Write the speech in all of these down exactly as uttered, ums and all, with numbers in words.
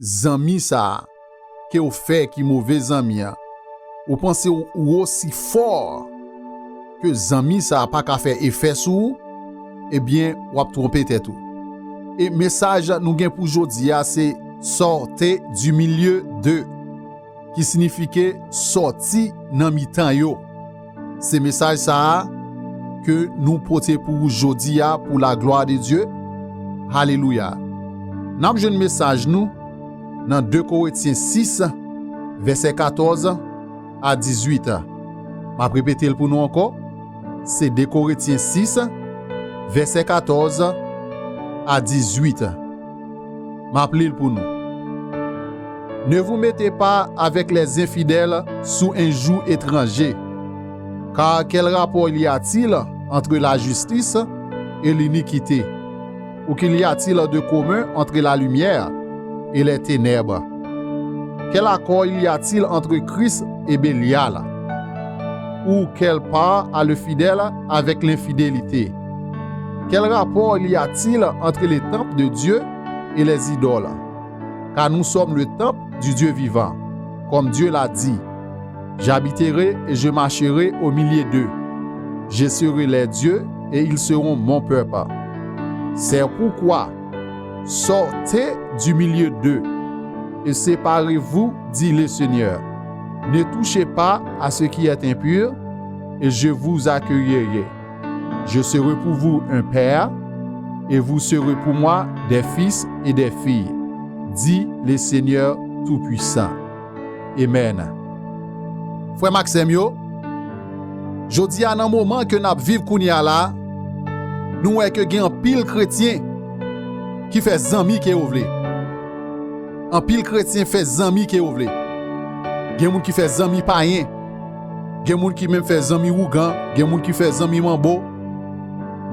zanmi sa a ke w fè ki move zanmi an, ou panse w, ou osi fò ke zanmi sa a pa ka fè efè sou ou, ebyen, w ap twonpe tèt ou. E mesaj nou gen pou jodi a se Sortez du milieu d'eux, ki sinifike sòti nan mitan yo. Se mesaj sa a ke nou pote pou ou jodi a pou la glwa de Dye. Alelouya. N ap jwenn mesaj nou nan de Korentyen sis, vèsè katòz a dizuit. M ap repete l pou nou ankò. Se de Korentyen sis, vèsè katòz a dizuit. M ap li l pou nou. Ne vous mettez pas avec les infidèles sous un joug étranger, car quel rapport y a-t-il entre la justice et l'iniquité? Ou qu'il y a-t-il de commun entre la lumière et les ténèbres? Quel accord y a-t-il entre Christ et Bélial? Ou quelle part a le fidèle avec l'infidélité? Quel rapport y a-t-il entre le temple de Dieu et les idoles? Car nous sommes le temple du Dieu vivant, comme Dieu l'a dit. J'habiterai et je marcherai au milieu d'eux. Je serai leur Dieu et ils seront mon peuple. C'est pourquoi, sortez du milieu d'eux et séparez-vous, dit le Seigneur. Ne touchez pas à ce qui est impur, et je vous accueillerai. Je serai pour vous un père, et vous serez pour moi des fils et des filles, dit le Seigneur Tout-Puissant. Amen. Frè m ak sè m yo, jodi a nan moman ke n ap viv kounye a la, nou wè ke gen anpil kretyen ki fè zanmi ke yo vle. Anpil kretyen fè zanmi ke yo vle. Gen moun ki fè zanmi payen. Gen moun ki menm fè zanmi wougan. Gen moun ki fè zanmi manbo.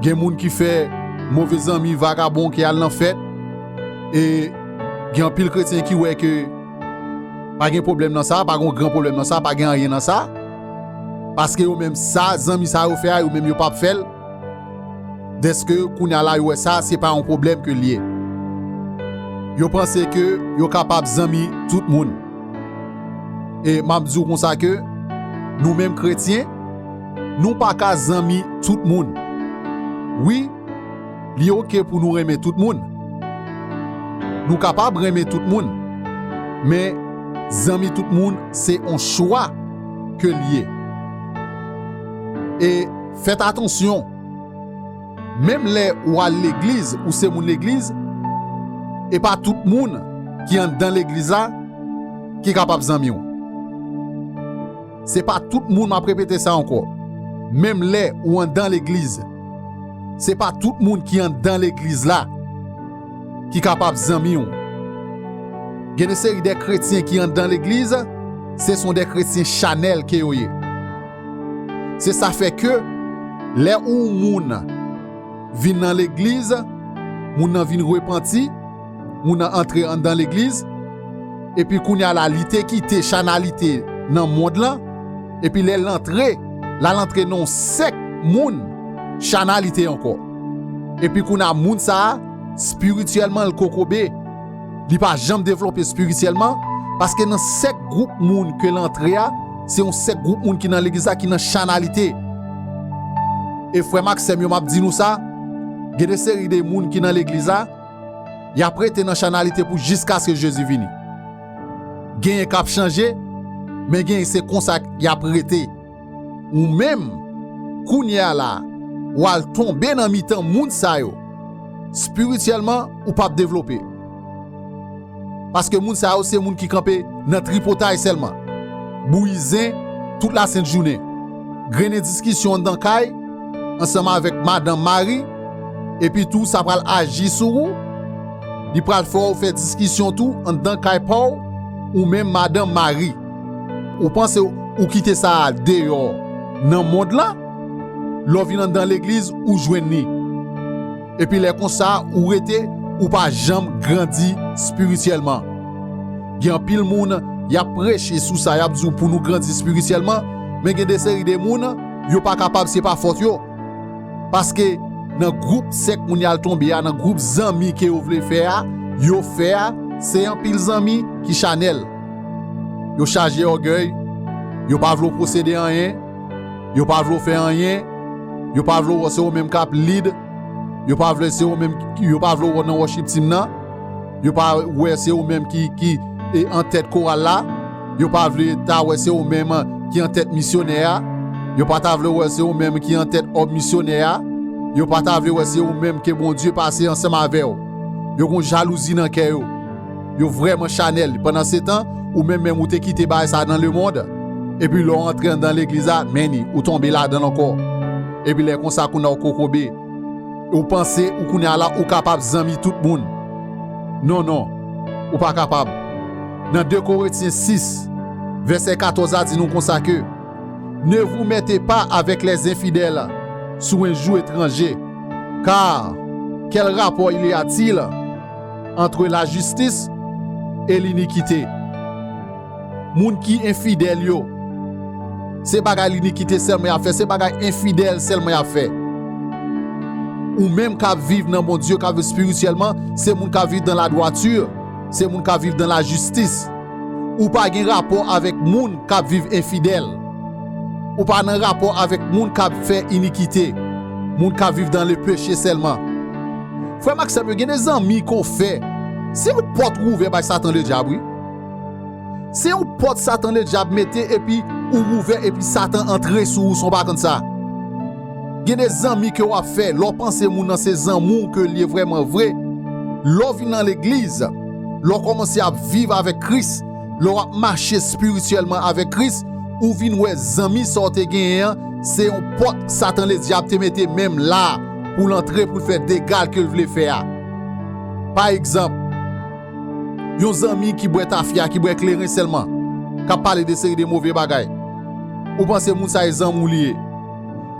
Gen moun ki fè move zanmi vagabon ki al nan fèt. E gen anpil kretyen ki wè ke pa gen pwoblèm nan sa, pa gen yon gran pwoblèm nan sa, pa gen anyen nan sa. Paske yo menm sa, zanmi sa yo fè a, yo menm yo p ap fè l. Dèske kounye a la yo wè sa, se pa yon pwoblèm ke l ye. Yo panse ke yo kapab zanmi tout moun. E m ap di w konsa ke nou menm kretyen, nou pa ka zanmi tout moun. Wi, li oke pou nou renmen tout moun. Nou kapab renmen tout moun. Men zanmi tout moun, se yon chwa ke l ye. E fèt atansyon, menm lè ou al legliz, ou se moun legliz, e pa tout moun ki anndan legliz la ki kapab zanmi w. Se pa tout moun, m ap repete sa ankò. Menm lè ou anndan legliz, se pa tout moun ki anndan legliz la ki kapab zanmi w. Gen de seri de kretyen ki anndan legliz, se son de kretyen chanèl ke yo ye. Se sa fè ke lè ou moun vin nan legliz, moun nan vin repanti, moun nan antre anndan legliz, epi kounye a la, li te kite chanalite nan mond lan, epi lè l antre, l al antre nan yon sèk moun chanalite ankò. Epi kounye a, moun sa a, espirityèlman, l kokobe. Li pa janm devlope espirityèlman, paske nan sèk gwoup moun ke l antre a, se yon sèk gwoup moun ki nan legliz la ki nan chanalite. E frè m ak sè m yo, m ap di nou sa, gen de seri de moun ki nan legliz la, y ap rete nan chanalite pou jiskaske Jezi vini. Genyen k ap chanje, men genyen se konsa y ap rete. Ou menm, kounye a la, w al tonbe nan mitan moun sa yo. Espirityèlman, ou p ap devlope. Paske moun sa yo se moun ki kanpe nan tripotay sèlman. Bouyi zen tout lasent jounen. Grennen diskisyon anndan kay, ansanm avèk madanm mari, epi tou sa pral aji sou ou. Li pral fè w fè diskisyon tou anndan kay pa w, ou menm madanm mari. Ou panse ou kite sa a deyò nan mond lan, lè w vin anndan legliz, ou jwenn li. Epi lè konsa, ou rete, ou pa janm grandi espirityèlman. Gen anpil moun, y ap preche sou sa, y ap di w pou nou grandi espirityèlman, men gen de seri de moun, yo pa kapab, se pa fòt yo. Paske nan gwoup sèk moun y al tonbe a, nan gwoup zanmi ke yo vle fè a, yo fè a, Se anpil zanmi ki chanèl. Yo chaje ògèy, yo pa vle w posede anyen, yo pa vle w fè anyen, yo pa vle w wè se ou menm k ap lead, yo pa vle se ou menm, yo pa vle w nan worship team nan, yo pa wè se ou menm ki, ki e an tèt koral la, yo pa vle ta wè se ou menm ki an tèt misyonè a, yo pa ta vle wè se ou menm ki an tèt òb misyonè a, yo pa ta vle wè se ou menm ke Bondye pase ansanm avè w. Yo gon jalouzi nan kè yo. Yo vrèman chanèl. Pandan se tan, ou menm menm ou te kite bagay sa nan lemonn, epi lè w antre anndan legliz la, men ni, ou tonbe ladan l ankò. Epi lè konsa kounye a w kokobe. Ou panse ou kounye a la ou kapab zanmi tout moun. Non, non, ou pa kapab. Nan de Korentyen sis, vèsè katòz la di nou konsa ke, Ne vous mettez pas avec les infidèles sous un joug étranger, car quel rapport il y a-t-il entre la justice et l'iniquité? Moun ki enfidèl yo, se bagay linikite sèlman y ap fè, se bagay enfidèl sèlman y ap fè. Ou menm k ap viv nan Bondye, k ap viv espirityèlman, se moun k ap viv dan ladwati, se moun k ap viv dan lajistis. Ou pa gen rapò avèk moun k ap viv enfidèl. Ou pa nan rapò avèk moun k ap fè inikite, moun k ap viv dan lepeche sèlman. Frè m ak sè m yo, gen de zanmi ke w fè, se yon pòt ou ouvè bay Satan ledyab, wi. Se yon pòt Satan ledyab mete epi ou ouvè epi Satan antre sou ou san w pa konn sa. Gen de zanmi ke w ap fè, lè w panse moun nan se zanmi w ke l ye vrèman vre, lè w vin nan legliz, lè w kòmanse ap viv avèk Kris, lè w ap mache espirityèlman avèk Kris, ou vin wè zanmi sa w te genyen an, se yon pòt Satan ledyab te mete men l la pou l antre, pou l fè dega l ke l vle fè a. Pa egzanp, yon zanmi ki bwè tafya, ki bwè kleren sèlman, k ap pale de seri de move bagay. Ou panse moun sa e zanmi w li ye.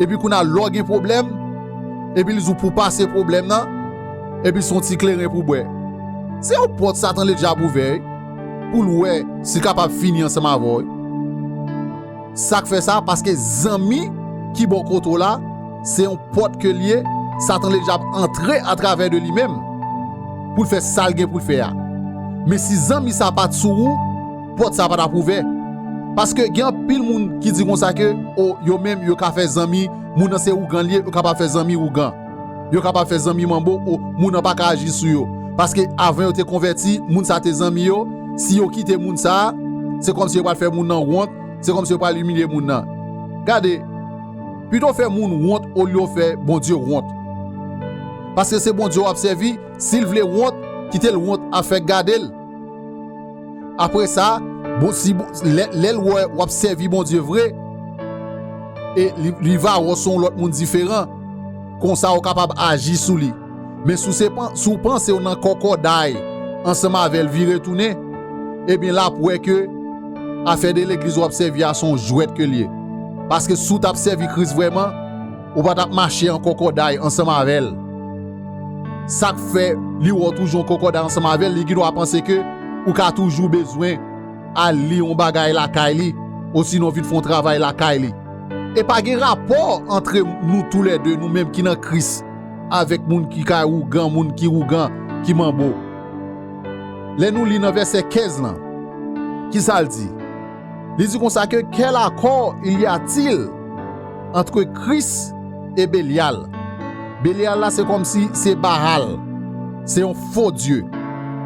Epi kounye a, lè w gen pwoblèm, epi l di w pou pase pwoblèm nan, epi se yon ti kleren pou bwè. Se yon pòt Satan ledyab ouvè, wi, pou l wè si l kapab fini ansanm avè w, wi. Sa k fè sa, paske zanmi ki bò kote w la, se yon pòt ke l ye, Satan ledyab antre atravè de li menm pou l fè sa l gen pou l fè a. Men si zanmi sa pa t sou ou, pòt sa pa t ap ouvè. Paske gen anpil moun ki di konsa ke, o, yo menm, yo ka fè zanmi, moun nan se ougan l ye, yo kapab fè zanmi ougan. Yo kapab fè zanmi manbo, o, moun nan pa ka aji sou yo. Paske avan yo te konvèti, moun sa te zanmi yo, si yo kite moun sa, se kòmsi yo pral fè moun nan wont, se kòmsi yo pral imilye moun nan. Gade, pito w fè moun wont olye w fè Bondye wont. Paske se Bondye w ap sèvi, si l vle wont, kite l wont ap fèk gade l. Apre sa, bon, si, bon, lè, lè l wè w ap sèvi Bondye vre, e li, li va wè w se yon lòt moun diferan, konsa w kapab aji sou li. Men si w se pan-, si w panse w nan kòkòday ansanm avè l vire tounen, ebyen l ap wè ke afè de legliz w ap sèvi a se yon jwèt ke l ye. Paske si w t ap sèvi Kris vrèman, ou pa t ap mache an kòkòday ansanm avè l. Sa k fè li wè w toujou an kòkòday ansanm avè l, li gendwa panse ke ou ka toujou bezwen al li yon bagay lakay li, osinon vin fè yon travay lakay li. E pa gen rapò antre nou toulède, nou menm ki nan Kris, avèk moun ki ka ougan, moun ki ougan, ki manbo. Lè nou li nan vèsè kenz lan, ki sa l di? Li di konsa ke, quel accord il y a-t-il entre Christ et Belial? Belial la, se kòmsi se Baal. Se yon fo dye.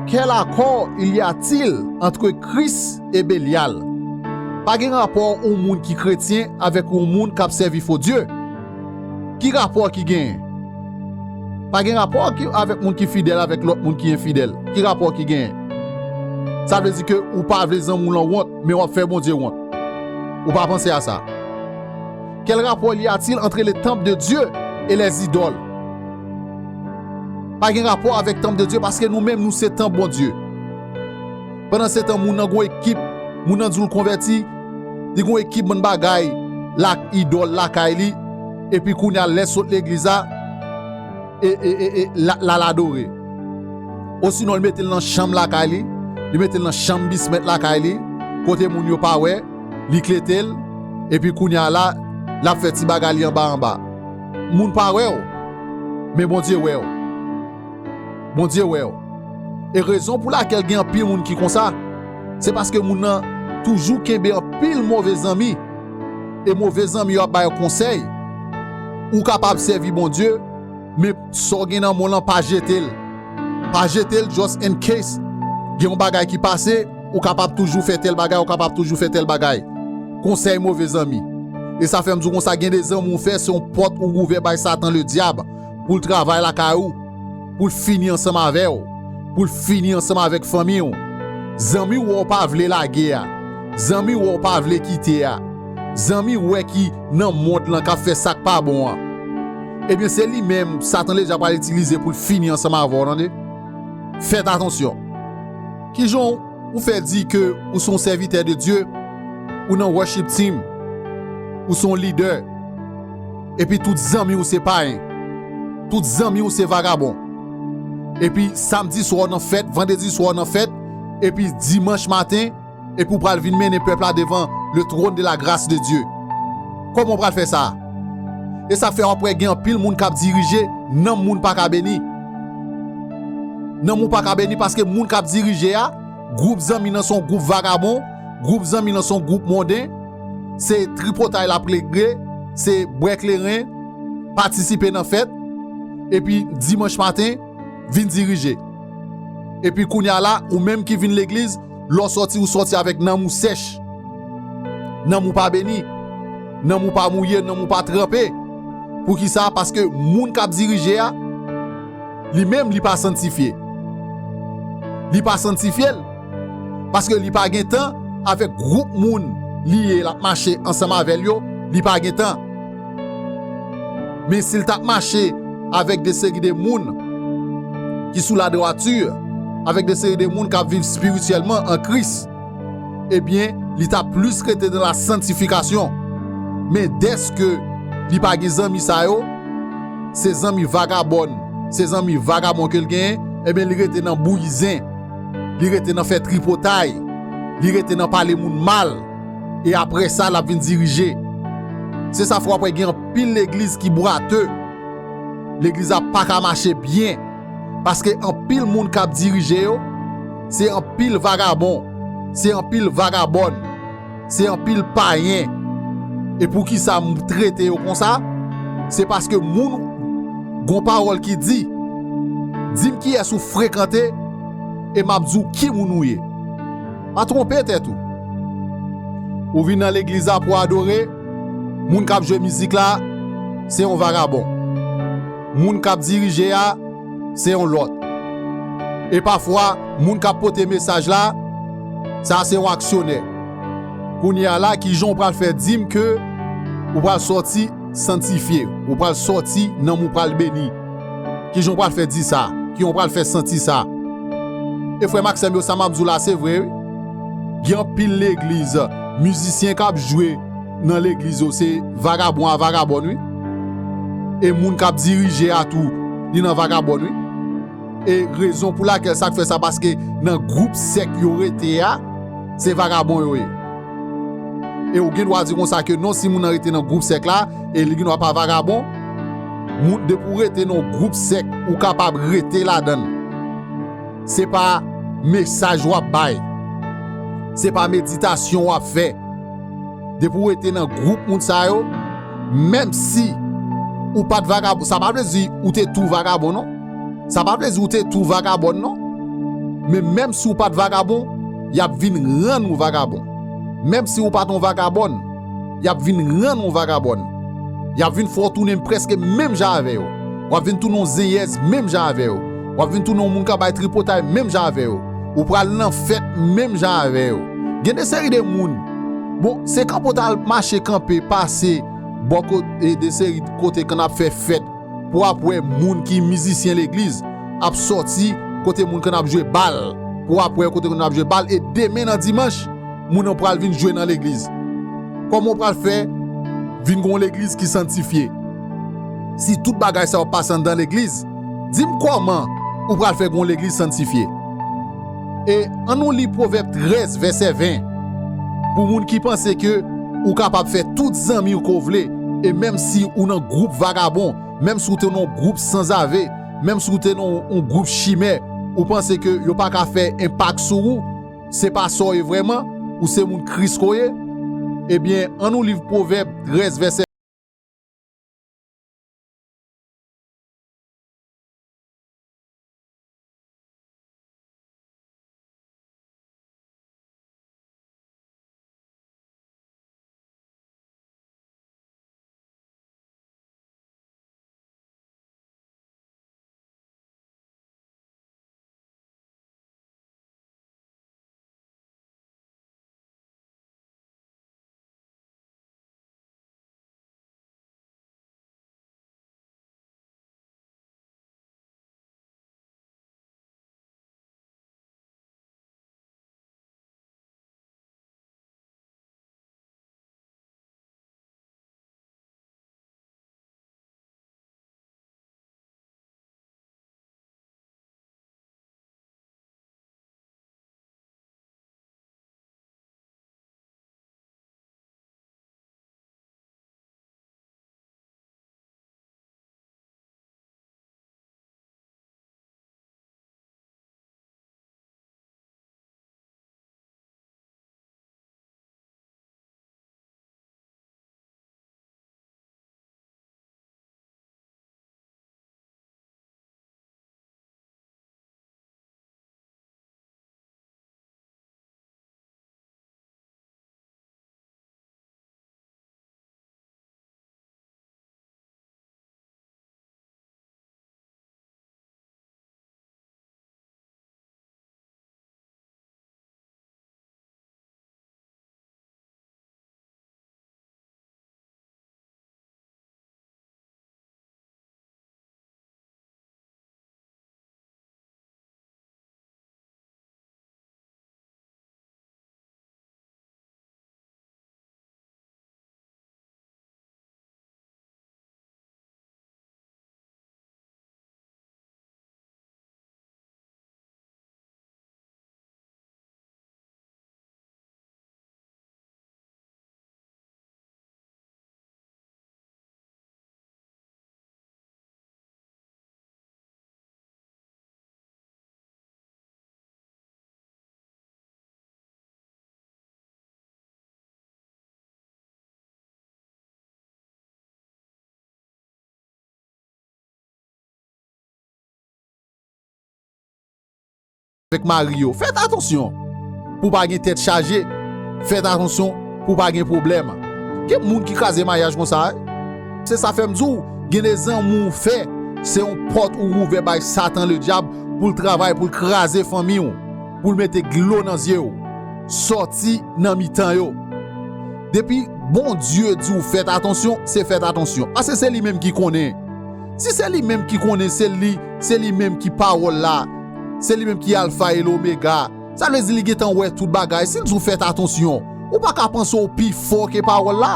Quel accord il y a-t-il entre Christ et Belial? Pa gen rapò yon moun ki kretyen avèk yon moun k ap sèvi fo dye. Ki rapò ki genyen? Pa gen rapò ki, avèk moun ki fidèl avèk lòt moun ki enfidèl. Ki rapò ki genyen? Sa vle di ke ou pa vle zanmi w lan wont, men w ap fè Bondye wont. Ou pa panse a sa? Quel rapport y a-t-il entre les temples de Dieu et les idoles? Pa gen rapò avèk tanp de Dye, paske nou menm, nou se tanp Bondye. Pandan se tan, moun nan gon ekip, moun nan di w l konvèti, li gon ekip bann bagay, la, idòl lakay li, epi kounye a, lè sot legliz la, e, e, e, e la, l al adore. Osinon, li mete l nan chanm lakay li, li mete l nan chanm bismèt lakay li, kote moun yo pa wè, li klete l, epi kounye a la, l ap fè ti bagay li anba anba. Moun pa wè w, men Bondye wè w. Bondye wè w. E rezon pou lakèl gen anpil moun ki konsa, se paske moun nan toujou kenbe anpil move zanmi. E move zanmi yo ap ba yo konsèy. Ou kapab sèvi Bondye, men sa w gen nan men w lan, pa jete l. Pa jete l just in case gen yon bagay ki pase, ou kapab toujou fè tèl bagay, ou kapab toujou fè tèl bagay. Konsèy move zanmi. E sa fè m di w konsa, gen de zanmi w fè, se yon pòt ou ouvè bay Satan Ledyab pou l travay lakay ou, pou l fini ansanm avè w, pou l fini ansanm avèk fanmi w. Zanmi w wè w pa vle lage a, zanmi w wè w pa vle kite a, zanmi w wè ki nan mond lan k ap fè sa k pa bon an, ebyen, se li menm Satan Ledyab pral itilize pou l fini ansanm avè w, tande. Fèt atansyon. Kijan w fè di ke ou se yon sèvitè de Dye, ou nan worship team, ou se yon lidè, epi tout zanmi w se payen, tout zanmi w se vagabon, epi samdi swa w nan fèt, vandredi swa w nan fèt, epi dimanch maten, epi w pral vin mennen pèp la devan le trône de la grâce de Dieu. Kòman w pral fè sa? E sa fè w ap wè gen anpil moun k ap dirije, nanm moun pa ka beni. Nanm ou pa ka beni paske moun k ap dirije a, gwoup zanmi nan se yon gwoup vagabon, gwoup zanmi nan se yon gwoup monden, se tripotay l ap regle, se bwè kleren, patisipe nan fèt, epi dimanch maten, vin dirije. Epi kounye a la, ou menm ki vin legliz, lè w sòti, ou sòti avèk nanm ou sèch. Nanm ou pa beni, nanm ou pa mouye, nanm ou pa tranpe. Poukisa? Paske moun k ap dirije a, li menm, li pa sanntifye. Li pa sanntifye l. Paske li pa gen tan avèk gwoup moun li ye, l ap mache ansanm avè l yo, li pa gen tan. Men si l t ap mache avèk de seri de moun ki sou ladwati, avèk de seri de moun k ap viv espirityèlman an Kris, ebyen, li t ap plis rete nan la santifikasyon. Men dèske li pa gen zanmi sa yo, se zanmi vagabòn, se zanmi vagabon ke l genyen, ebyen, li rete nan bouyi zen, li rete nan fè tripotay, li rete nan pale moun mal, e apre sa, l ap vin dirije. Se sa fè w ap wè gen anpil legliz ki bwate, legliz la pa ka mache byen, paske anpil moun k ap dirije yo, se anpil vagabon, se anpil vagabòn, se anpil payen. E poukisa m trete yo konsa? Se paske moun, gon pawòl ki di, di m kiyès ou frekante, e m ap di w ki moun ou ye. Pa twonpe tèt ou. Ou vin nan legliz la pou adore, moun k ap jwe mizik la, se yon vagabon. Moun k ap dirije a, se yon lòt. E pafwa, moun k ap pote mesaj la, sa se yon aksyonè. Kounye a la, kijan w pral fè di m ke ou pral sòti sanntifye, ou pral sòti, nanm ou pral beni? Kijan w pral fè di sa? Kijan w pral fè santi sa? E frè m ak sè m yo, sa m ap di w la, se vre, wi. Gen anpil legliz, mizisyen k ap jwe nan legliz yo, se vagabon a vagabòn, wi. E moun k ap dirije a tou, li nan vagabòn, wi. E rezon pou lakèl sa k fè sa, paske nan gwoup sèk yo rete a, se vagabon yo ye. E ou gen dwa di konsa ke non, si moun nan rete nan gwoup sèk la, e li gen dwa pa vagabon, moun, depi w rete nan gwoup sèk, ou kapab rete ladan l. Se pa mesaj w ap bay. Se pa meditasyon w ap fè. Depi w rete nan gwoup moun sa yo, menm si ou pa t vagabon, sa pa vle di ou te tou vagabon, non. Sa pa vle di ou te tou vagabòn, non. Men menm si w pa t vagabon, y ap vin rann ou vagabon. Menm si w pa t yon vagabòn, y ap vin rann ou vagabòn. Y ap vin fè w tounen prèske menm jan avè yo. W ap vin tounen yon zenyèz menm jan avè yo. W ap vin tounen yon moun k ap bay tripotay menm jan avè yo. Ou pral nan fèt menm jan avè yo. Gen de seri de moun. Bon, se kanpe w t al mache kanpe, pase bò kote, de seri kote k ap fè fèt, pou w ap wè moun ki mizisyen legliz ap sòti kote moun k ap jwe bal, pou w ap wè kote moun ap jwe bal, e demen nan dimanch, moun nan pral vin jwe nan legliz. Kòman w pral fè vin gen yon legliz ki sanntifye? Si tout bagay sa yo ap pase anndan legliz, di m kòman ou pral fè gen yon legliz sanntifye? E ann nou li Pwovèb trèz, vèsè ven. Pou moun ki panse ke ou kapab fè tout zanmi ou ke w vle, e menm si ou nan gwoup vagabon, menm si w te nan yon gwoup sanzave, menm si w te nan yon, yon gwoup chimè, Ou panse ke yo pa ka fè enpak sou ou? Se pa sa w ye vrèman? Ou se moun Kris ke w ye? Ebyen, ann nou li Pwovèb trèz, vèsè avèk mari yo. Fèt atansyon pou pa gen tèt chaje. Fèt atansyon pou pa gen pwoblèm. Gen moun ki kraze maryaj konsa, wi. Se sa fè m di w, gen de zanmi w fè, se yon pòt ou ouvè bay Satan ledyab pou l travay, pou l kraze fanmi w, pou l mete dlo nan zye w. Sòti nan mitan yo. Depi Bondye di w fèt atansyon, se fèt atansyon. Paske se li menm ki konnen. Si se li menm ki konnen, se li, se li menm ki pawòl la, se li menm ki alfa e lomega, sa vle di li gentan wè tout bagay. Si l di w fèt atansyon, ou pa ka panse w pi fò ke pawòl la.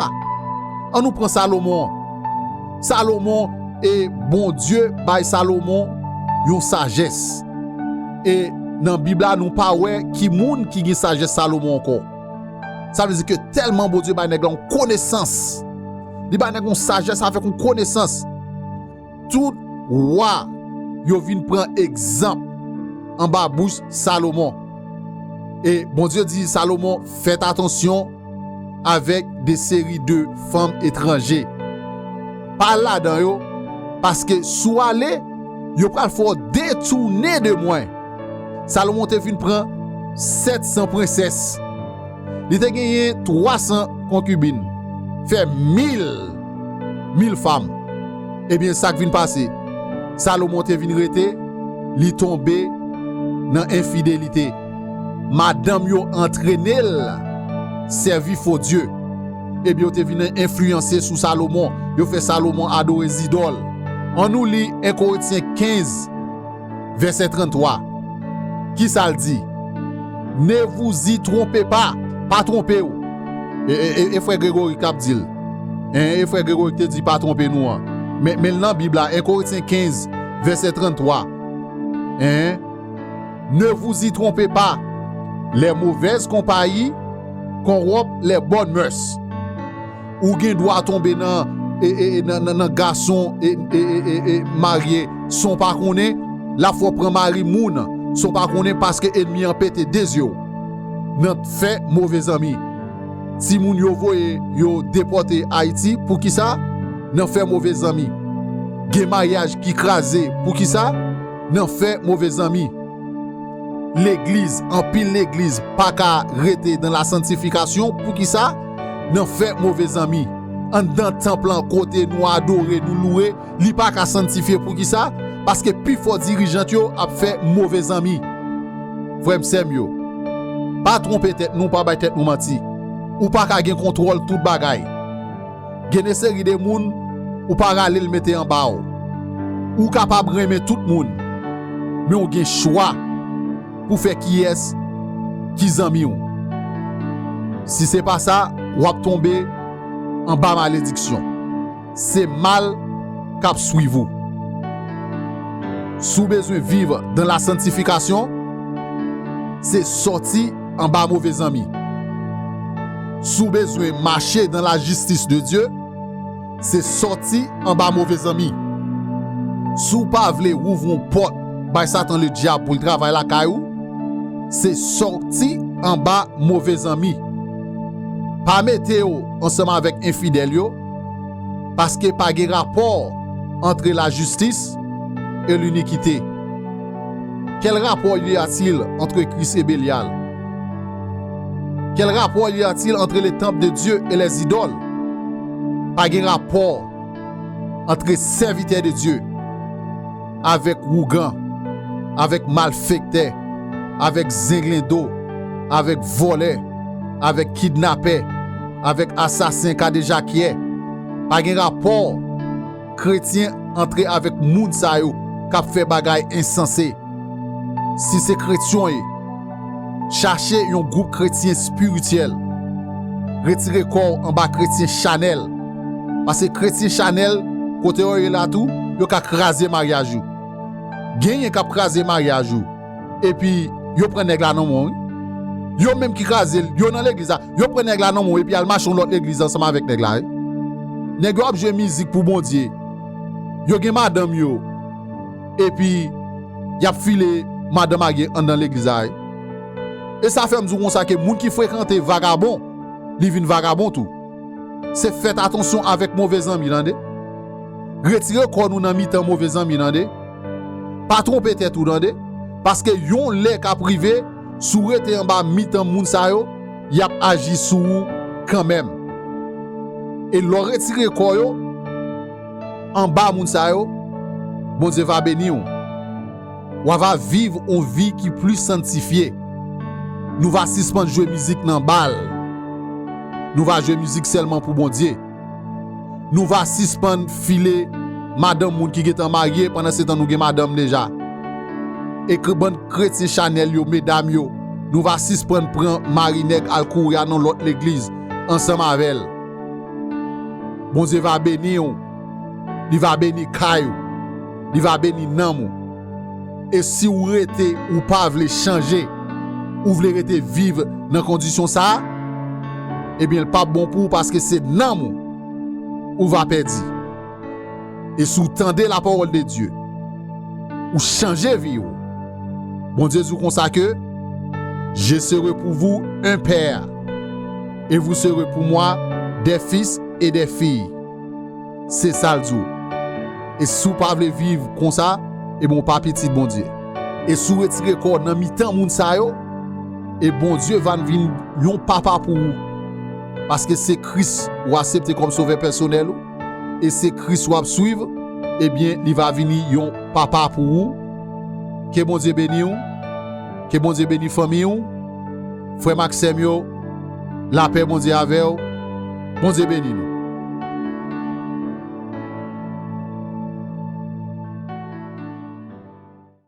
Ann nou pran Salomon. Salomon, e Bondye bay Salomon yon sajès. E nan Bib la, nou pa wè ki moun ki gen sajès Salomon ankò. Sa vle di ke tèlman Bondye bay nèg la yon konesans. Li bay nèg yon sajès avèk yon konesans. Tout wa yo vin pran egzanp anba bouch Salomon. E Bondye di Salomon, fèt atansyon avèk de seri de fanm etranje. Pa al ladan yo, paske si w ale, yo pral fè w detounen de mwen. Salomon te vin pran sèt san prensès. Li te genyen twa san konkibin. Fè mil, mil fanm. Ebyen, sa k vin pase? Salomon te vin rete, li tonbe nan enfidelite. Madanm yo antrene l sèvi fo dye. Ebyen, yo te vin enfliyanse sou Salomon. Yo fè Salomon adore zidòl. Ann nou li en Korentyen kenz, vèsè tranntwa. Kisa l di? Ne vous y trompez pas. Pa twonpe w. E, e, e, e frè Gregori k ap di l. En, e frè Gregori k te di pa twonpe nou an. Men, men l nan Bib la, en Korentyen kenz, vèsè tranntwa. En, ne vous y trompez pas. Les mauvaises compagnies corrompent les bonnes mœurs. Ou gen dwa tonbe nan, e, e, e, nan, nan, nan gason, e, e, e, e, e, marye san w pa konnen, l ap fè w pran mari moun. Sa w pa konnen paske ènmi an pete de zye w nan fè move zanmi. Timoun yo voye yo depòte Ayiti, poukisa? Nan fè move zanmi. Gen maryaj ki kraze, poukisa? Nan fè move zanmi. Legliz, anpil legliz pa ka rete dan la santifikasyon, poukisa? Nan fè move zanmi. Anndan tanp lan kote nou adore, nou louwe, li pa ka santifye, poukisa? Paske pifò dirijan yo ap fè move zanmi. Frè m, sè m yo, pa twonpe tèt nou, pa bay tèt nou manti. Ou pa ka gen kontwòl tout bagay. Gen de seri de moun, ou pa rale l mete anba w. Ou kapab renmen tout moun, men w gen chwa pou fè kiyès ki zanmi w. Si se pa sa, w ap tonbe anba malediksyon. Se mal k ap swiv ou. Si w bezwen viv dan la santifikasyon, se sòti anba move zanmi. Si w bezwen mache dan la jistis de Dye, se sòti anba move zanmi. Si w pa vle ouvri yon pòt bay Satan ledyab pou l travay lakay ou, se sòti anba move zanmi. Pa mete w ansanm avèk enfidèl yo, paske pa gen rapò antre lajistis e linikite. Quel rapport y a-t-il entre Christ et Belial? Quel rapport y a-t-il entre les temples de Dieu et les idoles? Pa gen rapò antre sèvitè de Dye avèk wougan, avèk malfektè, avèk zenglendo, avèk vòlè, avèk kidnapè, avèk asasen, kadejakyè. Pa gen rapò kretyen antre avèk moun sa yo k ap fè bagay ensanse. Si se kretyen w ye, chache yon gwoup kretyen espirityèl. Retire kò w anba kretyen chanèl. Paske kretyen chanèl, kote yo ye la tou, yo ka kraze maryaj ou. Genyen k ap kraze maryaj ou. Epi, yo pran nèg la nan men w, wi. Yo menm ki kraze l, yo nan legliz la, yo pran nèg la nan men w, epi al mache yon lòt legliz ansanm avèk nèg la, wi. Nèg yo ap jwe mizik pou Bondye. Yo gen madanm yo. Epi, y ap file madan marye anndan legliz la, wi. E sa fè m di w konsa ke moun ki frekante vagabon, li vin vagabon tou. Se fèt atansyon avèk move zanmi, tande. Retire kò nou nan mitan move zanmi, tande. Pa twonpe tèt ou, tande. Paske yon lè k ap rive, si w rete anba mitan moun sa yo, y ap aji sou ou kanmenm. E lè w retire kò yo anba moun sa yo, Bondye va beni w. W a va viv yon vi ki pli santifye. Nou va sispann jwe mizik nan bal. Nou va jwe mizik sèlman pou Bondye. Nou va sispann file madanm moun ki gentan marye, pandan se tan nou gen madanm deja. E ke bann kretyen chanèl yo, medam yo, nou va sispann pran mari nèg al kouri a nan lòt legliz ansanm avè l. Bondye va beni w. Li va beni kay ou. Li va beni nanm ou. E si w rete, ou pa vle chanje, ou vle rete viv nan kondisyon sa a, ebyen, l p ap bon pou ou, paske se nanm ou ou va pèdi. E si w tande la parole de Dieu, ou chanje vi ou. Bondye di w konsa ke, je serai pour vous un père, et vous serez pour moi des fils et des filles. Se sa l di w. E si w pa vle viv konsa, ebyen, w pa pitit Bondye. E si w retire kò w nan mitan moun sa yo, e Bondye va vin yon papa pou ou. Paske se Kris ou aksepte kòm sovè pèsonèl ou, e se Kris w ap swiv, ebyen, li va vini yon papa pou ou. Ke Bondye beni w. Ke Bondye beni fanmi w. Frè m ak sè m yo, lapè Bondye avè w. Bondye beni nou.